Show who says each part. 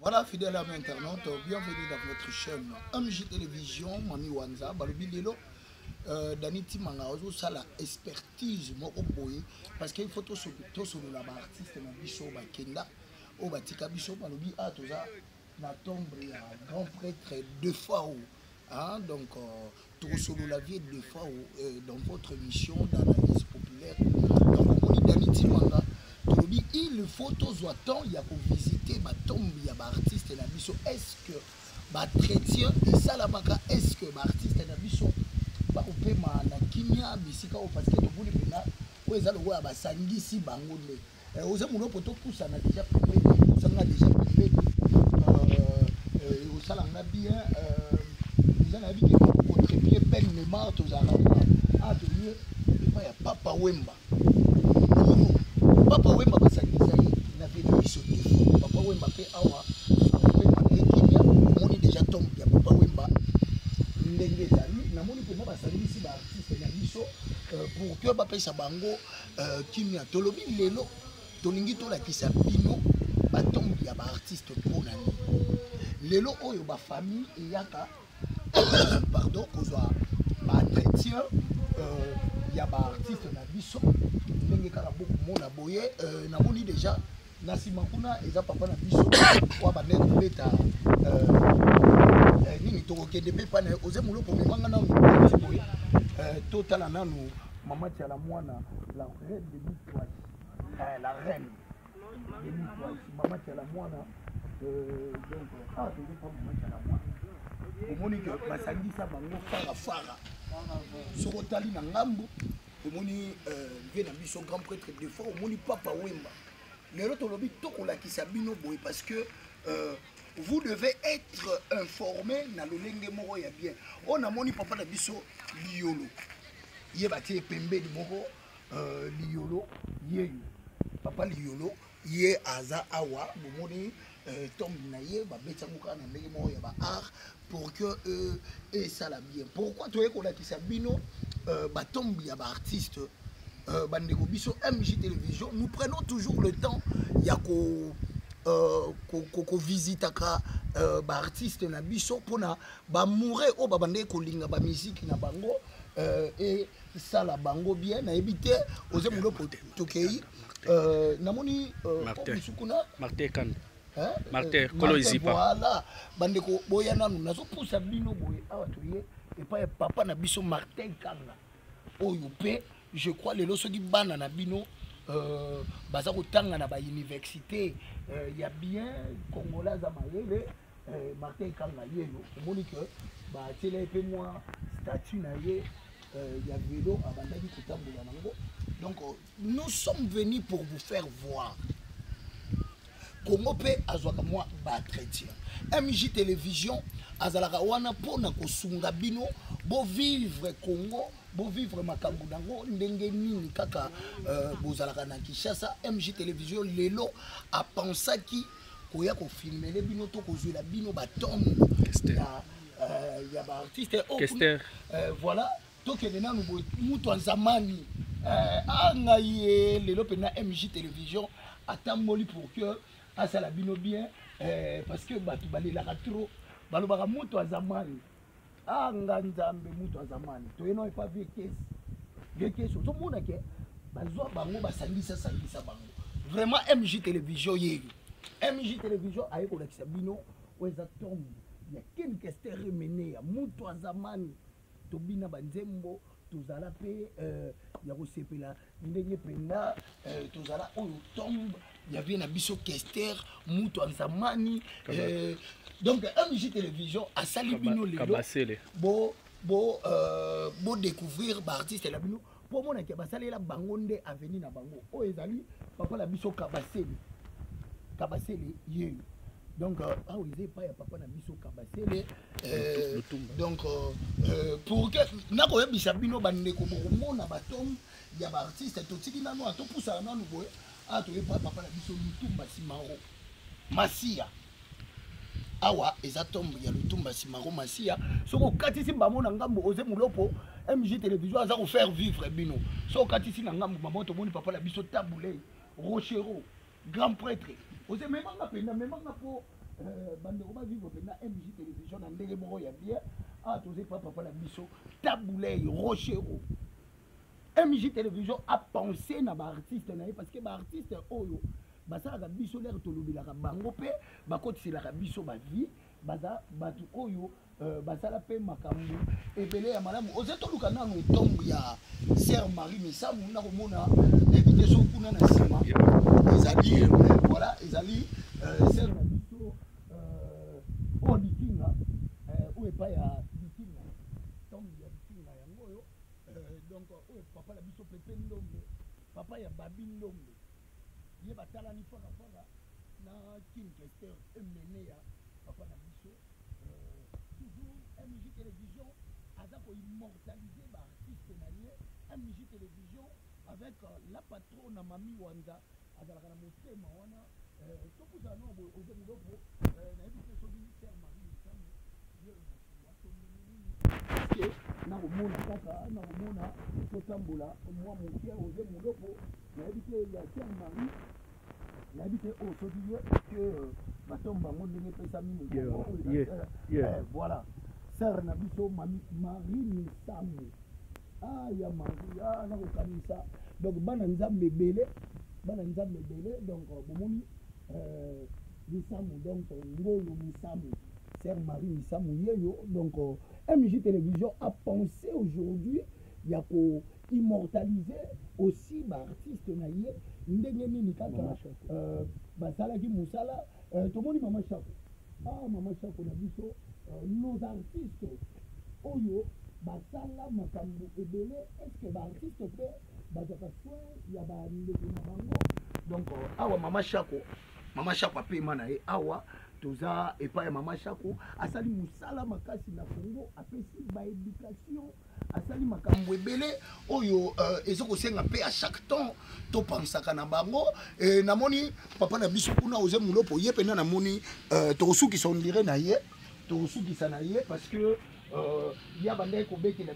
Speaker 1: Voilà, fidèle amis internautes, bienvenue dans votre chaîne MJ Télévision, Mami Wanza, Balobi Lelo. Dani Timanga, ozosala expertise moko boye parce qu'il faut tosolola baartiste na biso bakenda oyo batika biso. Balobi a toza na tombe ya grand prêtre Defao, hein, donc tokosolola vie Defao dans votre émission d'analyse populaire. Donc omoni Dani Timanga, tolobi il faut tozwa temps ya kovisite batombe ya baartiste na biso. Est ce que baentretien esalamaka? Est ce que baartiste na biso bakopema na kimia bisika oyo? Parce que tomoni mpenza oyo eza lokola basangisi bango nde. Oza monoko, topusana déjà pembeni, osanga déjà pembeni, osalanga bien déjà. Nayebi ke kotrépied peine mémoire, tozalaka a toye epai ya Papa Wemba. Oyo Papa Wemba basangisa ye na vie na biso te. Papa Wemba mpe awa akopema na ye kimia. Omoni déjà tombe ya Papa Wemba ndenge ezali. Namoni mpenza basangisi baartiste na biso pour que bapesa bango kimia. Tolobi lelo tolingi tolakisa bino batombe ya baartiste. Mpona nini lelo oyo bafamille eyaka, pardon, kozwa baentretien ya baartiste na biso? Ndenge kaka bokomona boye, namoni déjà na nsima kuna eza papa na biso oyo bandeki kobeta nini. Tokokende mpe pana oze moloko omemanga nanu boye. Totala nanu mama Tiala Mwana, la reine de Mitwasi, la reine de Mitwasi, mama Tiala Mwana. Donc awa tozo pa mama Tiala Mwana. Omoni ke basangisa bango farafara. Soki otali na ngambu, omoni vie na biso grand prêtre Defao, omoni Papa Wemba. Lelo tolobi tokolakisa bino boye parce que vous devez être informé na lolenge moko ya bien. Oyo namoni papa na biso Liyolo, ye batie pembeni moko. Liyolo yeyo, papa Liyolo ye aza awa. Bomoni tombe na ye, babeti yango kaka na ndenge moko ya baart pour que esala bien. Pourquoi toye kolakisa bino batombe ya baartiste? Bandeko biso MJ Télévision, nous prenons toujours le temps ya ko kovisitaka baartiste na biso mpona bamoure oyo babandeki kolinga bamiziki na bango esala bango bien. Nayebi te, oze molopo tokei, namoni mosu kuna.
Speaker 2: Martin Kanda. Martin Kolo Izipa.
Speaker 1: Voilà, bandeko, boya nanu, nazopusa bino boye. Awa toye epai ya papa na biso Martin Kanga oyo mpe je crois lelo soki bana na bino baza kotanga na bauniversité ya bien, congolais aza mayele. Martin Kanga yeyo, omoni ke batiela ye mpe mwa statue na ye ya vélo abandaki kotambola nango. Donc nous sommes venus pour vous faire voir Congo mpe azwaka mwa baentretien. MJ Télévision azalaka wana mpona kosunga bino bovivre Congo, bovivre makambo nango ndenge nini kaka bozalaka na Kinshasa. MJ Télévision lelo apensaki koya kofilmele bino to kozwela bino batombe ya baartiste. Voilà, tokende nanu boye. Mutu ya zamani, ngai ye lelo mpenza MJ Télévision atamboli pour que asala bino bien, parce que bato balelaka trop, balobaka mutu ya zamani. Nga Nzambe, mutu ya zamani. Toye nao epa vie kesi, vie kesi. Ozomona ke bazwa bango, basangisa sangisa bango vraiment. MJ Télévision yeyo, MJ Télévision aye kolakisa bino oyo eza tombe ya Ken Kester Remene, ya mutu ya zamani. Tobina banzembo, tozala mpe ya kosepela ndenge mpenza tozala. Oyo tombe ya vie na biso Kester, mutu ya zamani. Donc MJ Télévision asali bino lelo bo bo bo découvrir baartiste na bino mpo omonake basalela bango nde avenir na bango. Oyo ezali papa na biso Kabasele, Kabasele yeyo. Donc awa eza epai ya papa na biso Kabasele. Donc pour que nakoyebisa bino bandeko, bokomona batombe ya baartiste. Totiki nanu, atopusaka nanu boye. Awa toyepa papa na biso Lutumba Simaro Masiya. Awa eza tombe ya Lutumba Simaro Masiya. Soki okatisi bango na ngambo, oze molopo, MJ Télévision aza kofaire vivre bino. Soki okatisi na ngambo mama, tomoni papa na biso Tabulei Rochero, grand prêtre. Oze memanga mpenza, memanga mpo. Bandeko bavivre mpenza MJ Télévision na ndenge moko ya bien. Awa toza epa papa na biso Tabuley Rochero. MJ Télévision a pensé na baartiste na ye, parce que baartiste oyo basalaka biso lere, tolobelaka bango mpe bakotiselaka biso bavie. Baza bato oyo basala mpe makambo ebele ya malamu. Oza toluka nanu tombe ya sœur Marie Misamu. Nakomona, nayebi te so kuna na nsima ezali, voilà, ezali sœur na biso oyo Likinga, oyo epai ya Likinga, tombe ya Likinga yango oyo. Donc oyo papa na biso Pepe Ndombe, papa ya Babi Ndombe, ye batalani fakafaka na King Kester emene ya papa na biso. Toujours MJ Télévision aza koimmortaliser baartiste na ye. MJ Télévision avec la patronne Mami Wanza azalaka na motema wana. Topusana no boye, oze biloko, nayebi te soki sœur Marie Misamu ye oyo na nsima tondenge nini ke nakomona kaka, nakomona totambola mwa moke. Oze Moloko, nayebi te ya sœur Marie, nayebi te oyo soki ye ke batomba yango ndenge epesami mokongo. Voilà, sœur na biso Marie Misamu. Ah, ya Marie, ah, nakokanisa. Donc bana Nzambe ebele, bana Nzambe ebele. Donc bomoni Misamu, donc Ngolo Misamu, sœur Marie Misamu yeyo. Donc MJ Télévision a pensé aujourd'hui ya ko immortaliser aussi baartiste na ye ndenge nini kaka basalaki mosala. Tomoni Mama Chako, ah, Mama Chako na biso. Nos artistes oyo basala makambo ebele, est ce que baartiste mpe bazwaka soin ya bandeko na bango? Donc awa Mama Chako, Mama Chako apema na ye. Awa toza epai ya Mama Chako, asali mosala makasi na Congo, apesi baéducation, asali makambo ebele oyo eza kosenga mpe à chaque temps topansaka na bango. Namoni papa na biso kuna, Oze Mulopo, ye mpena namoni tokosukisa, on dirait na ye tokosukisa na ye, parce que ya bandaki kobetela.